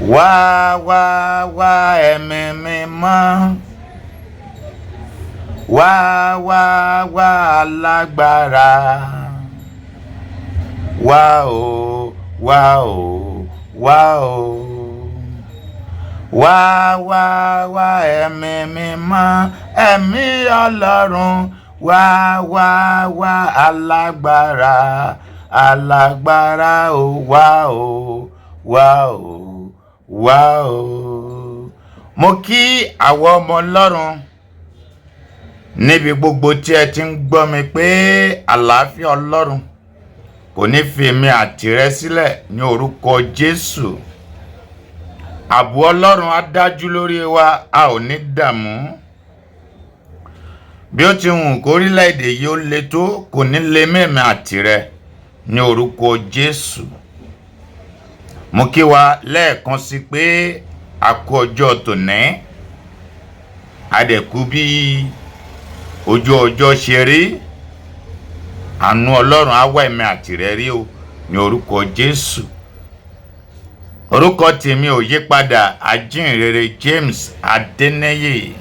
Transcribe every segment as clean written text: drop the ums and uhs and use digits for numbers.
Wá, wá, wá, ẹ̀mí mímọ́. Wá, wá, wá, alágbára. Wá o, wá o, wá o. Wá, wá, wá, ẹ̀mí mímọ́, ẹ̀mí Ọlọ́run. Wá, wá, wá, alágbára, alágbára o, wá o, wá o, wá o. Mo kí àwọn ọmọ Ọlọ́run níbi gbogbo tí ẹ ti ń gbọ́ mi pé àlàáfíà Ọlọ́run kò ní fi èmi àti rẹ sílẹ̀ ní orúkọ Jésù. Ààbò Ọlọ́run á dájú lórí wa, a ò ní dààmú. Bí ó ti wù kó orílẹ̀-èdè yìí ó le tó, kò ní le mẹ́mí àti rẹ ní orúkọ Jésù. Mo kí wa lẹ́ẹ̀kan sí pé a kú ọjọ́ tòní, a dẹ̀ kú bí ojú ọjọ́ ṣe rí. Àánú Ọlọ́run á wá èmi àti rẹ rí o ní orúkọ Jésù. Orúkọ tèmi ò yí padà, Ajínrere James Adeniyi,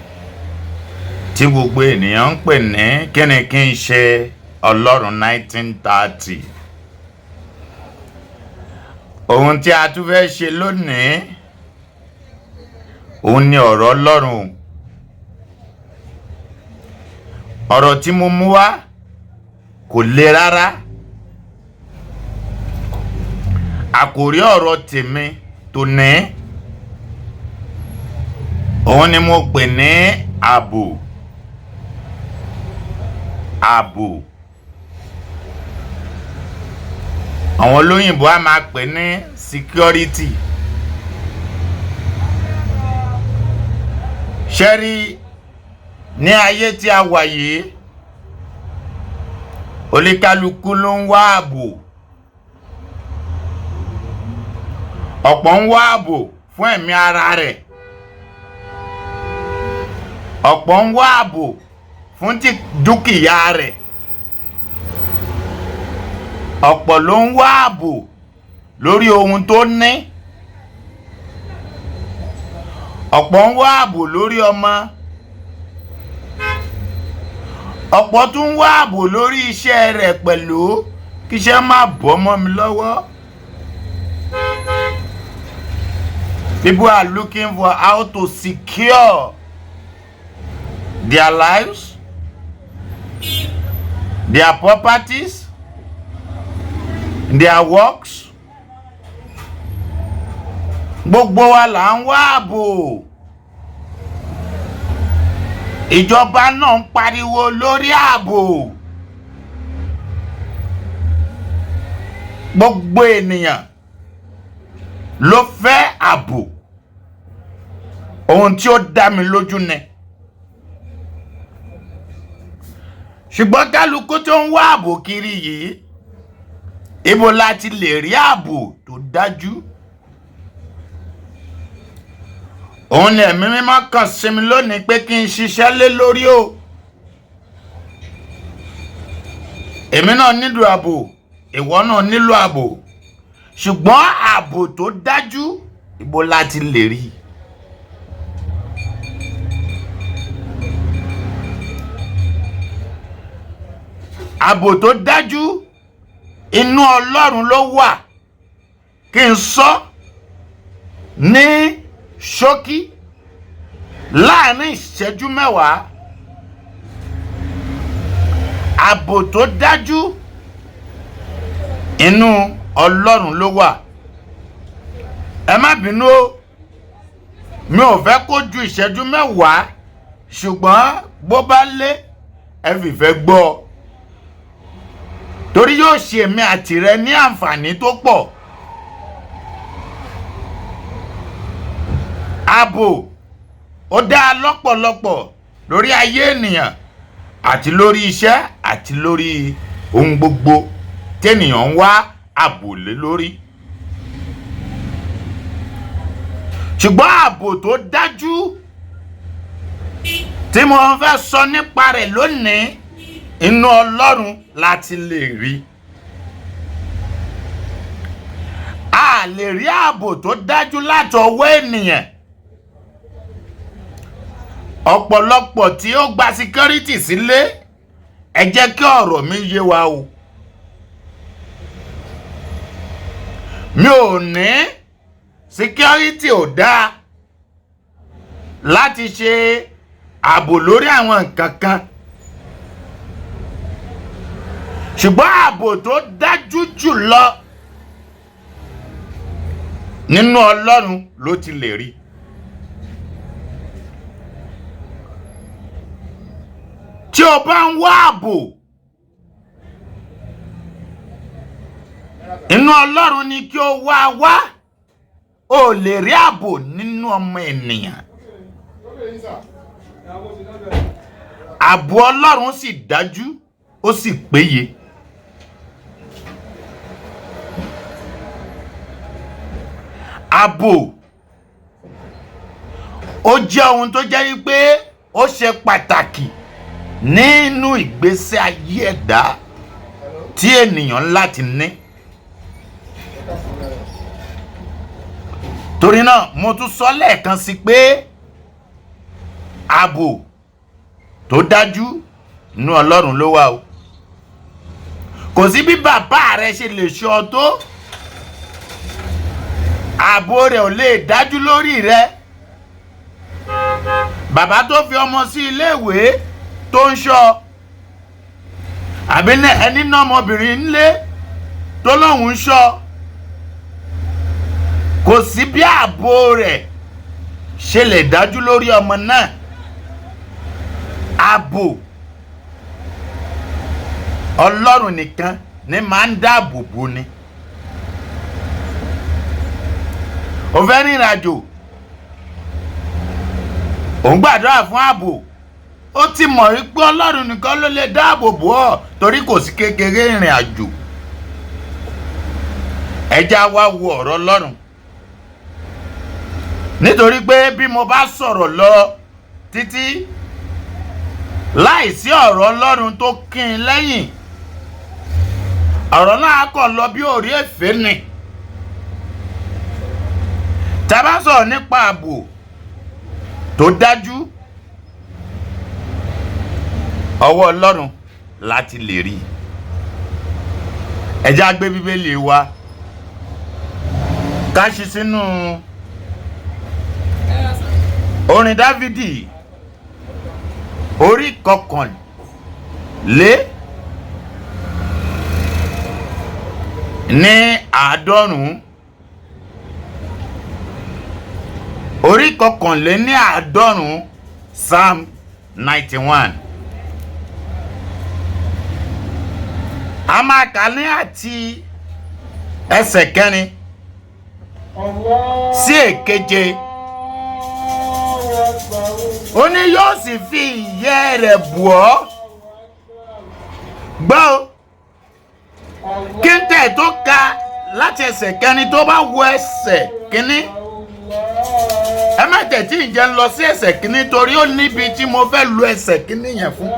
tí gbogbo ènìyàn ń pè ní kíni kí n ṣe Ọlọ́run 1930. Ohun tí a tún fẹ́ ṣe lónìí, òun ni ọ̀rọ̀ Ọlọ́run. Ọ̀rọ̀ tí mo mú wá kò le rárá. Àkòrí ọ̀rọ̀ tèmi tòní, òun ni mo pè ní ààbò. Ààbò. Àwọn olóyìnbó á máa pè ní security. Ṣẹ́rí ní ayé tí a wà yìí, oníkálukú ló ń wá ààbò. Ọ̀pọ̀ ń wá ààbò fún ẹ̀mí ara rẹ̀. Ọ̀pọ̀ ń wá ààbò fún ti dúkìá rẹ̀. Ọ̀pọ̀ ló ń wá ààbò lórí ohun tó ní. Ọ̀pọ̀ ń wá ààbò lórí ọmọ. Ọ̀pọ̀ tún ń wá ààbò lórí iṣẹ́ rẹ̀ pẹ̀lú kí iṣẹ́ má bọ́ mọ́ mi lọ́wọ́. People are looking for how to secure their lives, their properties, their works. Gbogbo wa là ń wá ààbò. Ìjọba náà ń pariwo lórí ààbò. Gbogbo ènìyàn ló fẹ́ ààbò. Ohun tí ó dá mi lójú ni. Ṣùgbọ́n kálukú tó ń wá ààbò kiri yìí, ibo la ti lè rí ààbò tó dájú? Òun ni ẹ̀mí mímọ́ kàn sí mi lónìí pé kí n ṣiṣẹ́ lé lórí o. Èmi náà nílò ààbò, ìwọ náà nílò ààbò. Ṣùgbọ́n ààbò tó dájú, ibo la ti lè rí? Ààbò tó dájú, inú Ọlọ́run ló wà. Kí n sọ ní ṣókí láàrin ìṣẹ́jú mẹ́wàá. Ààbò tó dájú, inú Ọlọ́run ló wà. Ẹ má bínú o, mi ò fẹ́ kó ju ìṣẹ́jú mẹ́wàá, ṣùgbọ́n bó bá lé ẹ fìfẹ́ gbọ́, torí yóò ṣe èmi àti rẹ ní àǹfààní tó pọ̀. Ààbò ó dáa lọ́pọ̀lọpọ̀ lórí ayé ènìyàn àti lórí iṣẹ́ àti lórí ohun gbogbo tẹ́nìyàn ń wá ààbò lé lórí. Ṣùgbọ́n ààbò tó dájú tí mo fẹ́ sọ nípa rẹ̀ lónìí, inú Ọlọ́run láti lè rí. A A lè rí ààbò tó dájú láti ọwọ́ ènìyàn. Ọ̀pọ̀lọpọ̀ tí ó gba security sílé, ẹ jẹ́ kí ọ̀rọ̀ mi yé wa o. Mi ò ní security ò dáa láti ṣe ààbò lórí àwọn nǹkan kan, ṣùgbọ́n ààbò tó dájú jùlọ nínú Ọlọ́run ló ti lè rí. Tí o bá ń wá ààbò, inú Ọlọ́run ni kí o wá wá. O lè rí ààbò nínú ọmọ ènìyàn. Ààbò Ọlọ́run sì dájú, ó sì péye. Ààbò ó jẹ́ ohun tó jẹ́ wípé ó ṣe pàtàkì nínú ìgbésí ayé ẹ̀dá tí ènìyàn láti ní. Torí náà mo tún sọ lẹ́ẹ̀kan sí pé ààbò tó dájú nínú Ọlọ́run ló wà o. Kò sí bí bàbá rẹ ṣe lè ṣọ́ ọ tó, ààbò rẹ̀ ò lè dájú lórí rẹ. Bàbá tó fi ọmọ sí iléèwé tó ń ṣọ́, àbí ẹni náà ọmọbìnrin ńlé tó lóun ń ṣọ́, kò sí bí ààbò rẹ̀ ṣe lè dájú lórí ọmọ náà. Ààbò Ọlọ́run nìkan ni máa ń dáàbò bò ni. O fẹ́ rìnrìn àjò, ò ń gbàdúrà fún ààbò, ó ti mọ̀ wípé Ọlọ́run nìkan ló lè dáàbò bò ọ́, torí kò sí kékeré ìrìn àjò. Ẹ já wá wo ọ̀rọ̀ Ọlọ́run, nítorí pé bí mo bá sọ̀rọ̀ lọ títí láìsí ọ̀rọ̀ Ọlọ́run tó kín in lẹ́yìn, ọ̀rọ̀ náà kàn lọ bí orí èfé ni. Tá bá sọ̀rọ̀ nípa ààbò tó dájú, ọwọ́ Ọlọ́run láti lè rí. Ẹ já gbé Bíbélì wa ká ṣí sínú orin Dáfídì orí 91. Orí 91, Psalm 91. A máa kà ní àti ẹsẹ̀ kẹrin sí èkeje. Ó ní yóò sì fi ìyẹ́ rẹ̀ bù ọ́. Gbọ́ o, kí n tẹ̀ tó ka láti ẹsẹ̀ kẹrin, tó bá wo ẹsẹ̀ kínní, ẹ má tẹ̀tí ìjẹun lọ sí ẹsẹ̀ kínní, torí ó níbi tí mo fẹ́ lu ẹsẹ̀ kínní yẹn fún.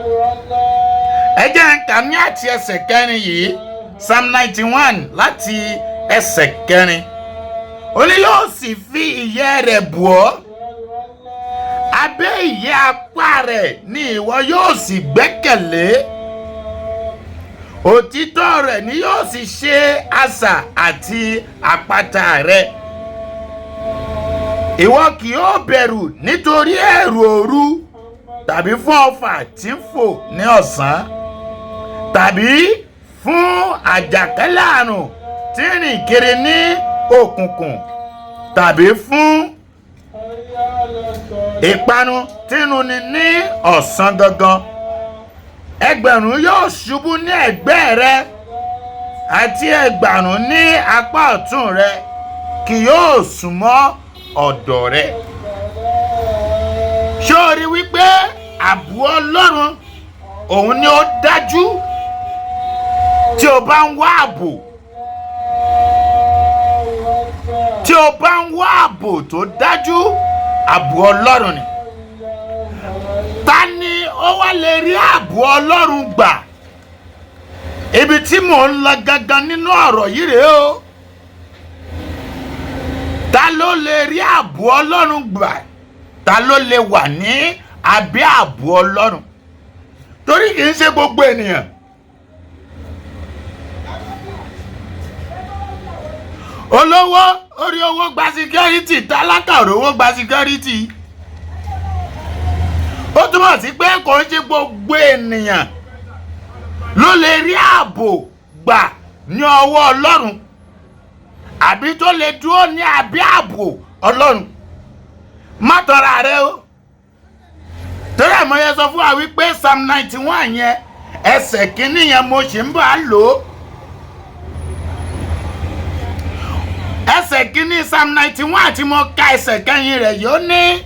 Ẹ jẹ́ n kà ní àti ẹsẹ̀ kẹrin yìí, Psalm 91 láti ẹsẹ̀ kẹrin. Ó ní yóò sì fi ìyẹ́ rẹ̀ bù ọ́, abẹ́ ìyẹ́ apá rẹ̀ ni ìwọ yóò sì gbẹ́kẹ̀lé, òtítọ́ rẹ̀ ni yóò sì ṣe asà àti àpáta rẹ̀. Ìwọ kì yóò bẹ̀rù nítorí ẹ̀rù òru, tàbí fún ọfà tí ń fò ní ọ̀sán, tàbí fún àjàkálẹ̀ àrùn tí ń rìn kiri ní òkùnkùn, tàbí fún ìparun tí ń runi ní ọ̀sán gangan. Ẹgbẹ̀rún yóò ṣubú ní ẹ̀gbẹ́ rẹ, àti ẹgbàrún ní apá ọ̀tún rẹ, kì yóò súnmọ́ ọ̀dọ̀ rẹ. Ṣé o rí wípé ààbò Ọlọ́run òun ni ó dájú tí o bá ń wá ààbò? Tí o bá ń wá ààbò tó dájú, ààbò Ọlọ́run ni. Ta ni ó wá lè rí ààbò Ọlọ́run gbà? Ibi tí mò ń lọ gangan nínú ọ̀rọ̀ yìí rèé o. Ló lè rí ààbò Ọlọ́run gbà? Ta ló lè wà ní abẹ́ ààbò Ọlọ́run? Torí kì í ṣe gbogbo ènìyàn. Olówó orí owó gba security, tálákà owó gba security. Ó túmọ̀ sí pé kò ń ṣe gbogbo ènìyàn ló lè rí ààbò gbà ní ọwọ́ Ọlọ́run, àbí tó lè dúró ní abẹ́ ààbò Ọlọ́run. Má tọrọ rẹ o. Torí àmọ́ yẹn sọ fún wa wípé Psalm 91 yẹn, ẹsẹ̀ kínní yẹn, mo sì ń bá lò ó. Ẹsẹ̀ kínní Psalm 91 tí mo ka ẹsẹ̀ kẹyìn rẹ̀ yóò ní,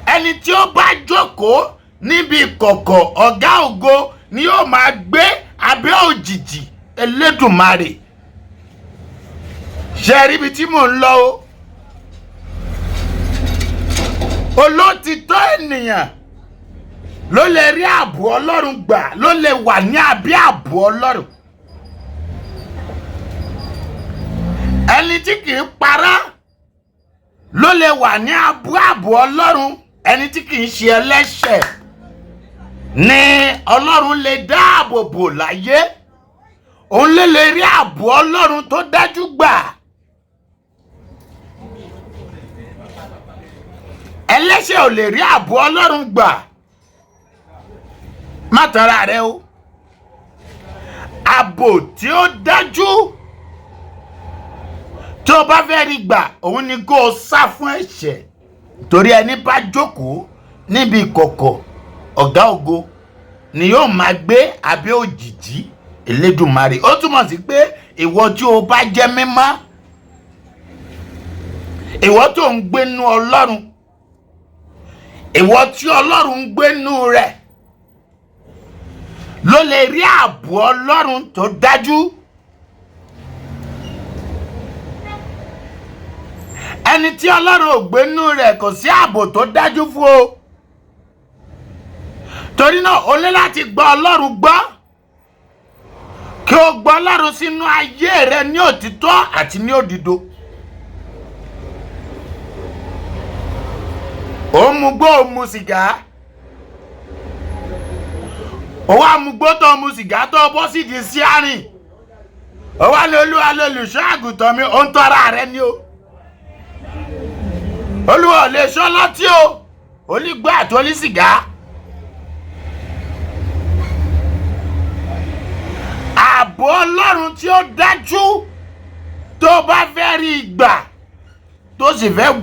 ẹni tí ó bá jókòó níbi ìkọ̀kọ̀ Ọ̀gá Ògo ni yóò máa gbé abẹ́ òjìji Elédùmarè. Ṣe rí ibi tí mò ń lọ o? Olótìtọ́ ènìyàn ló lè rí ààbò Ọlọ́run gbà, ló lè wà ní abẹ́ ààbò Ọlọ́run. Ẹni tí kì í parọ́ ló lè wà ní abẹ́ ààbò Ọlọ́run. Ẹni tí kì í ṣe ẹlẹ́ṣẹ̀ ni Ọlọ́run lè dáàbò bò láyé. Òun lè lè rí ààbò Ọlọ́run tó dájú gbà. Ẹlẹ́ṣẹ̀ ò lè rí ààbò Ọlọ́run gbà. Má tanra rẹ o. Ààbò tí ó dájú tí o bá fẹ́ rí gbà, òun ni kó o sá fún ẹ̀ṣẹ̀. Torí ẹni bá jókòó níbi ìkọ̀kọ̀ Ọ̀gá Ògo ni yóò máa gbé abẹ́ òjìji Elédùmarè. Ó túmọ̀ sí pé ìwọ tí o bá jẹ́ mímọ́, ìwọ tó ń gbénú Ọlọ́run, ìwọ tí Ọlọ́run ń gbénú rẹ̀, ló lè rí ààbò Ọlọ́run tó dájú. Ẹni tí Ọlọ́run ò gbénú rẹ̀, kò sí ààbò tó dájú fún o. Torí náà, o ní láti gba Ọlọ́run gbọ́, kí o gbọ́ Ọlọ́run sínú ayé rẹ ní òtítọ́ àti ní òdodo. Ó mu gbó, ó mu sìgá, ó wá mu gbó tó mu sìgá tó bọ́ sídìí sí àárín, ó wá ní Olúwa lolùṣọ́ àgùntàn mi. Ó ń tọ́ra rẹ ní o. Olúwa ò lè ṣọ́ lọ́tí o, onígbó àti onísìgá. Ààbò Ọlọ́run tí ó dájú tó bá fẹ́ rí gbà, tó sì fẹ́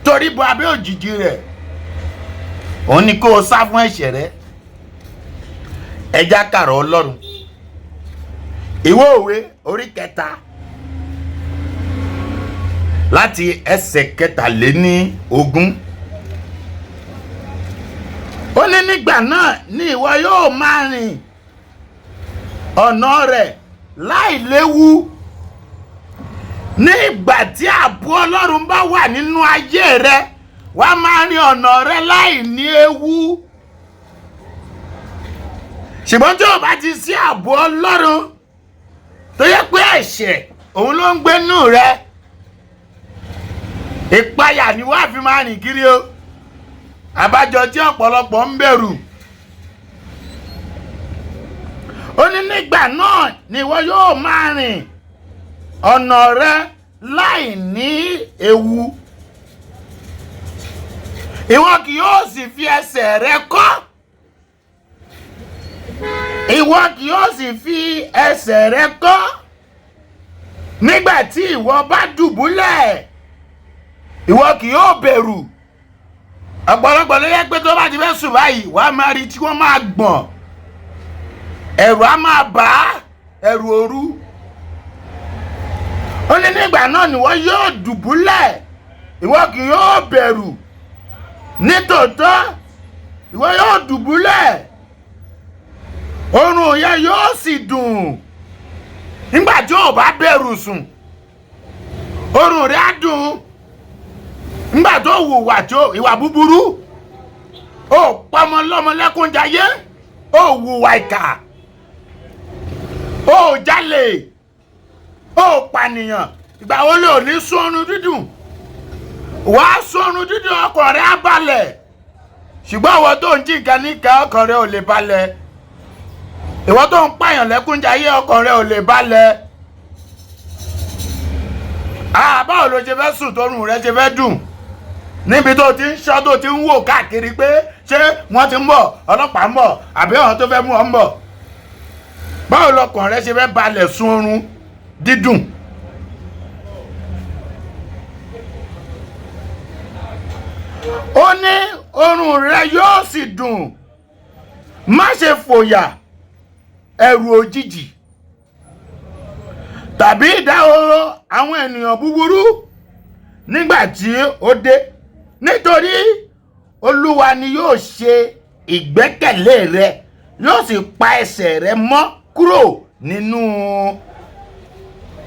torí bọ abẹ́ òjìji rẹ̀, òun ni kó o sá fún ẹ̀ṣẹ̀ rẹ. Ẹja kàrọ̀ Ọlọ́run. Ìwé Òwe orí 3 láti ẹsẹ̀ 23. Ó ní, nígbà náà ni ìwọ yóò máa rìn ọ̀nà rẹ̀ láì léwu. Ní ìgbà tí ààbò Ọlọ́run bá wà nínú ayé rẹ, wàá máa rìn ọ̀nà rẹ láì ní ewu. Ṣùgbọ́n tí o bá ti sí ààbò Ọlọ́run, tó yẹ pé ẹ̀ṣẹ̀ òun ló ń gbénú rẹ, ìpayà ni wàá fi máa rìn kiri o. Àbájọ tí ọ̀pọ̀lọpọ̀ ń bẹ̀rù. Ó ní nígbà náà ni ìwọ yóò máa rìn ọ̀nà rẹ láì ní ewu. Ìwọ kì yóò sì fi ẹsẹ̀ rẹ kọ́. Ìwọ kì yóò sì fi ẹsẹ̀ rẹ kọ́. Nígbà tí ìwọ bá dùbúlẹ̀, ìwọ kì yóò bẹ̀rù. Ọ̀pọ̀lọpọ̀ ló yẹ pé tó bá ti fẹ́ sùn báyìí, wàá máa rí tí wọ́n máa gbọ̀n. Ẹ̀rù á máa bà á, ẹ̀rù òru. Ó ní nígbà náà ni wọ́n yóò dùbúlẹ̀, ìwọ kì yóò bẹ̀rù. Nítòótọ́, ìwọ yóò dùbúlẹ̀, oorun yẹn yóò sì dùn. Nígbà tí o bá bẹ̀rù sùn, oorun rẹ̀ á dùn. Nígbà tó hùwà tó ìwà búburú, ó pọmọ lọ́mọ lẹ́kúnjayé, ó hùwà ìkà, ó jalè, ó pànìyàn, ìgbà wo ló ní sún oorun dídùn? Wàá sọrun dídùn, ọkàn rẹ á balẹ̀. Ṣùgbọ́n àwọn tó ń jí nǹkan níka, ọkàn rẹ ò lè balẹ̀. Ìwọ tó ń pààyàn lẹ́kúnjayé, ọkàn rẹ ò lè balẹ̀. Ah, báwo ló ṣe fẹ́ sùn, tórun rẹ ṣe fẹ́ dùn, níbi tó ti ń ṣọ́, tó ti ń wò káàkiri pé ṣé wọ́n ti ń bọ̀, ọlọ́pàá ń bọ̀, àbí àwọn tó fẹ́ mú ọ ń bọ̀? Báwo lọkàn rẹ ṣe fẹ́ balẹ̀ sun oorun dídùn? Ó ní oorun rẹ yóò sì dùn. Má ṣe fòyà ẹ̀rù òjijì tàbí ìdáhóró àwọn ènìyàn búburú nígbà tí ó dé, nítorí Olúwa ni yóò ṣe ìgbẹ́kẹ̀lé rẹ, yóò sì pa ẹsẹ̀ rẹ mọ́ kúrò nínú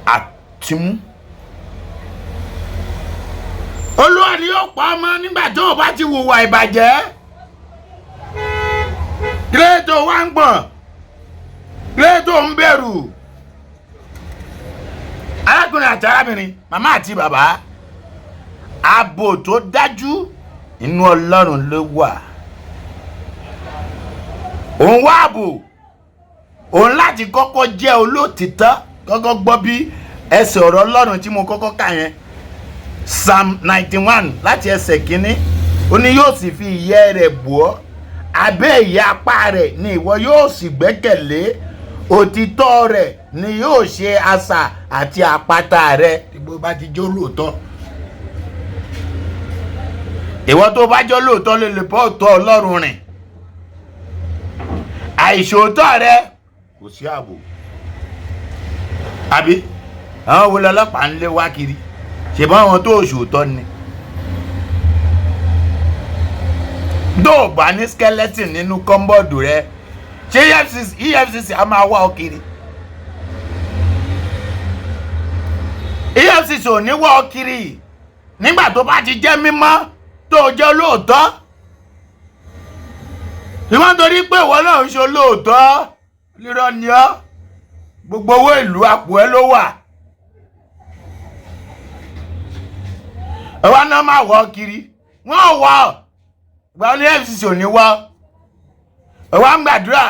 àtìmú. Olúwa ni yóò pa ọ́ mọ́ nígbà tó o bá ti hùwà ìbàjẹ́. Kílẹ̀ tó wá ń gbọ̀n? Kílẹ̀ tó ń bẹ̀rù? Arákùnrin àti arábìnrin, màmá àti bàbá, ààbò tó dájú inú Ọlọ́run ló wà. Òun wá ààbò, òun láti kọ́kọ́ jẹ́ olóòtítọ́. Kọ́kọ́ gbọ́ bí ẹsẹ̀ ọ̀rọ̀ Ọlọ́run tí mo kọ́kọ́ kà yẹn, Psalm 91 láti ẹsẹ̀ 1, ó ní yóò sì fi ìyẹ́ rẹ̀ bò ọ́, abẹ́ ìyẹ́ apá rẹ̀ ni ìwọ yóò sì gbẹ́kẹ̀lé, òtítọ́ rẹ̀ ni yóò ṣe asà àti àpáta rẹ̀. Bó bá ti jó lóòótọ́, ìwọ tó bá jọ lóòótọ́ lè bọ́ òótọ́ Ọlọ́run rìn. Àìṣòótọ́ rẹ, kò sí ààbò. Àbí àwọn wo lọlọ́pàá ń lé wá kiri? Ṣèbọn àwọn tó ṣòótọ́ ni. Tó o bá ní skeleton nínú kọ́ńbọ̀dù rẹ, ṣé EFCC á máa wá ọ kiri? EFCC ò ní wá ọ kiri nígbà tó bá ti jẹ́ mímọ́, tó o jẹ́ olóòótọ́. Ìwọ́n torí pé ìwọ náà ń ṣe olóòótọ́, rírọ́ ni ọ́, gbogbo owó ìlú àpò ẹ ló wà. Ẹwà náà máa wọ́ kiri, wọ́n ò wọ́ ọ gba ní EFCC ò ní wọ́. Ẹwà ń gbàdúrà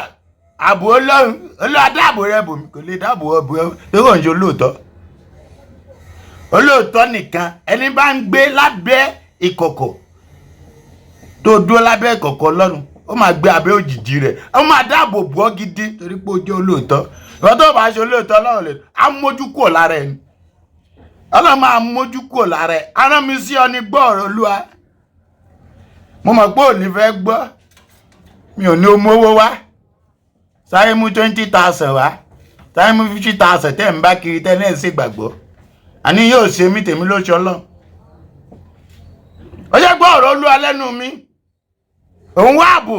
ààbò Ọlọ́run, Olúwa dáàbò rẹ bò mí. Kò lè dáàbò ọ bò ẹ tó kò ń ṣe olóòótọ́. Olóòótọ́ nìkan, ẹni bá ń gbé lábẹ́ ìkọ̀kọ̀, tó dúró lábẹ́ ìkọ̀kọ̀ Ọlọ́run, ó máa gbé abẹ́ òjìji rẹ̀, ó máa dáàbò bò ọ́ gidi torí pé ó jẹ́ olóòótọ́. Ìwọ tó bá ṣe olóòótọ́, Ọlọ́run lè á mójú kúrò lára ẹni. Ọlọ́run máa mójú kúrò lára ẹ. Arán mi sí ọ ní, gbọ́ ọ̀rọ̀ Olúwa. Mo mọ̀ pé ò ní fẹ́ gbọ́. Mi ò ní o mówó wá, sáré mú 20,000 wá, sáré mú 50,000 tẹ́ ń bá kiri tẹ́ náà sì gbàgbọ́. Àní yóò ṣe mí, tèmi ló ṣe Ọlọ́run. Ó jẹ́ gbọ́ ọ̀rọ̀ Olúwa lẹ́nu mi. Òun wá ààbò,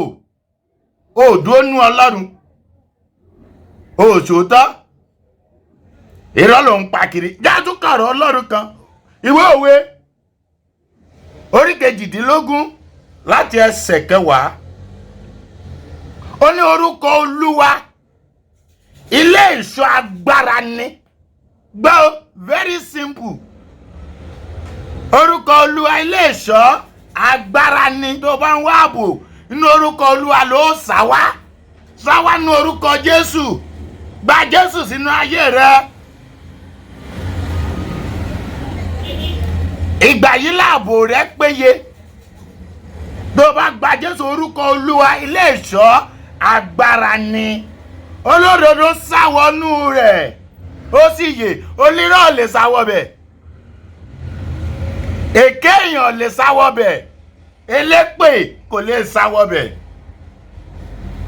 ó dúró nú Ọlọ́run, ó ṣòótọ́, irọ́ ló ń pa kiri. Jáàtú kọ̀rọ̀ Ọlọ́run kan, ìwé Òwe orí 18 láti ẹsẹ̀ 10, ó ní orúkọ Olúwa ilé ìṣọ́ agbára ni. Gbọ́, very simple, orúkọ Olúwa ilé ìṣọ́ agbára ni. Tó bá ń wá ààbò, inú orúkọ Olúwa ló sá wá, sá wá nínú orúkọ Jésù. Gba Jésù sínú ayé rẹ. Ìgbà yìí láàbò rẹ péye. Tó bá gba Jésù, orúkọ Olúwa ilé ìṣọ́ agbára ni, olódodo sáwọnú rẹ̀ ó sì yè. Onírọ́ lè sáwọ bẹ̀, èké èèyàn lè sáwọ bẹ̀, elépè kò lè sáwọ bẹ̀,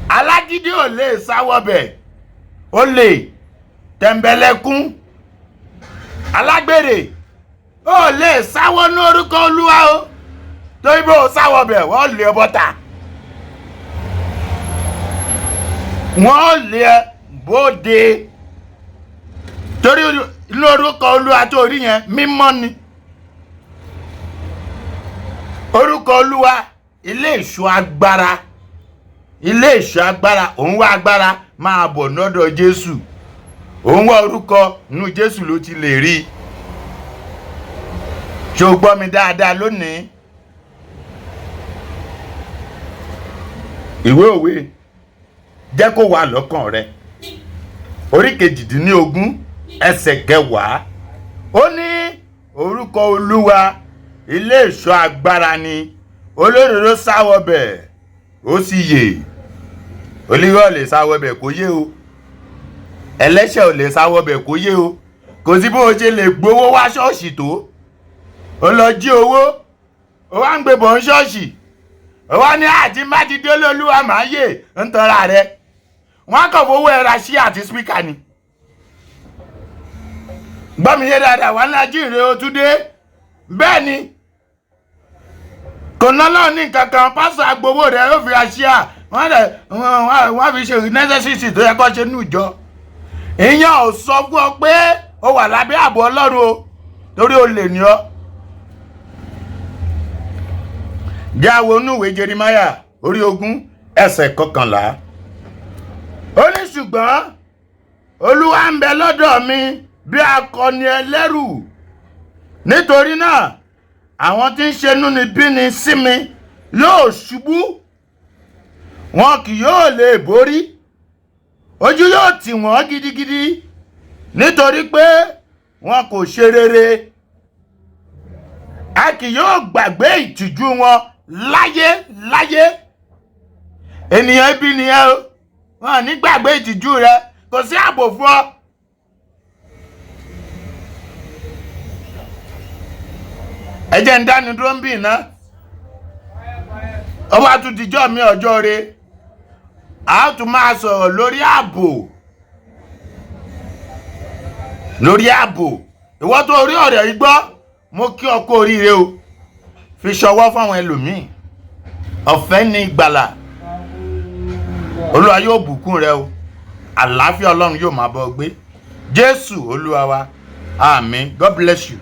alágídí ò lè sáwọ bẹ̀, olè, tẹ̀m̀bẹ̀lẹ̀kún, alágbèrè ó lè sáwọ ní orúkọ Olúwa o. Torí bó o sáwọ bẹ̀, wọ́n lé ọ bọ́tà, wọ́n lé ẹ bóde, torí inú orúkọ Olúwa tó rí yẹn, mímọ́ ni. Orúkọ Olúwa ilé ìṣọ́ agbára, ilé ìṣọ́ agbára. Òun wá agbára, máa bọ̀ lọ́dọ̀ Jésù. Òun wá orúkọ, inú Jésù ló ti lè rí i. Ṣé o gbọ́ mi dáadáa lónìí? Ìwé òwe, jẹ́ kó wà lọ́kàn rẹ, orí 18, ẹsẹ̀ 10, ó ní orúkọ Olúwa ilé ìṣọ́ agbára ni, olódodo sáwọbẹ̀ ó sì yè. Olúwa ò lè sáwọbẹ̀ kó yé o, ẹlẹ́ṣẹ̀ ò lè sáwọbẹ̀ kó yé o. Kò sí bó o ṣe lè gbowó wá ṣọ́ọ̀ṣì tó, ó lọ jí owó, ó wá ń gbé bọ̀ ń ṣọ́ọ̀ṣì, ó wá ní àti má ti dé lólúwa máa yè ń tanra rẹ. Wọ́n á kàn fowó ẹ ra ṣíà àti spíkà ni. Gbọ́ mi yé dáadáa, wà ní ajíhìnrere o tún dé. Bẹ́ẹ̀ ni, kò ná lọ́ọ̀ ní nǹkan kan. Pásítọ̀ agbowó rẹ̀, ó fi ra ṣíà, wọ́n rẹ̀ wọ́n fi ṣe necessity tó yẹ kó ṣe nù jọ. Ìyẹn ò sọ fún ọ pé ó wà lábẹ́ ààbò Ọlọ́run o, torí o lè ní ọ. Jáwo inú ìwé Jeremáyà orí 20, ẹsẹ̀ 11. Ó ní ṣùgbọ́n Olúwa ń bẹ lọ́dọ̀ mi bí akọni ẹlẹ́rù, nítorí náà àwọn tí ń ṣe inúnibíni sí mi yóò ṣubú, wọn kì yóò lè borí, ojú yóò tì wọ́n gidigidi, nítorí pé wọn kò ṣe rere. A kì yóò gbàgbé ìtìjú wọn láyé láyé. Ènìyàn ibi nìyẹn o, wọn ò ní gbàgbé ìtìjú rẹ, kò sí ààbò fún ọ. Ẹ jẹ́ ń dánu dúró ń bì ná. Ó wá tún dijọ́ mi ọjọ́ re, a ó tún máa sọ̀rọ̀ lórí ààbò, lórí ààbò. Ìwọ tó rí ọ̀rẹ́ yìí gbọ́, mo kí ọ kú oríire o. Fi ṣọwọ́ fáwọn ẹlòmíì. Ọ̀fẹ́ ní ìgbàlà. Olúwa yóò bùkún rẹ o, àlàáfíà Ọlọ́run yóò máa bọ́ gbé. Jésù Olúwa wa, àmín. God bless you.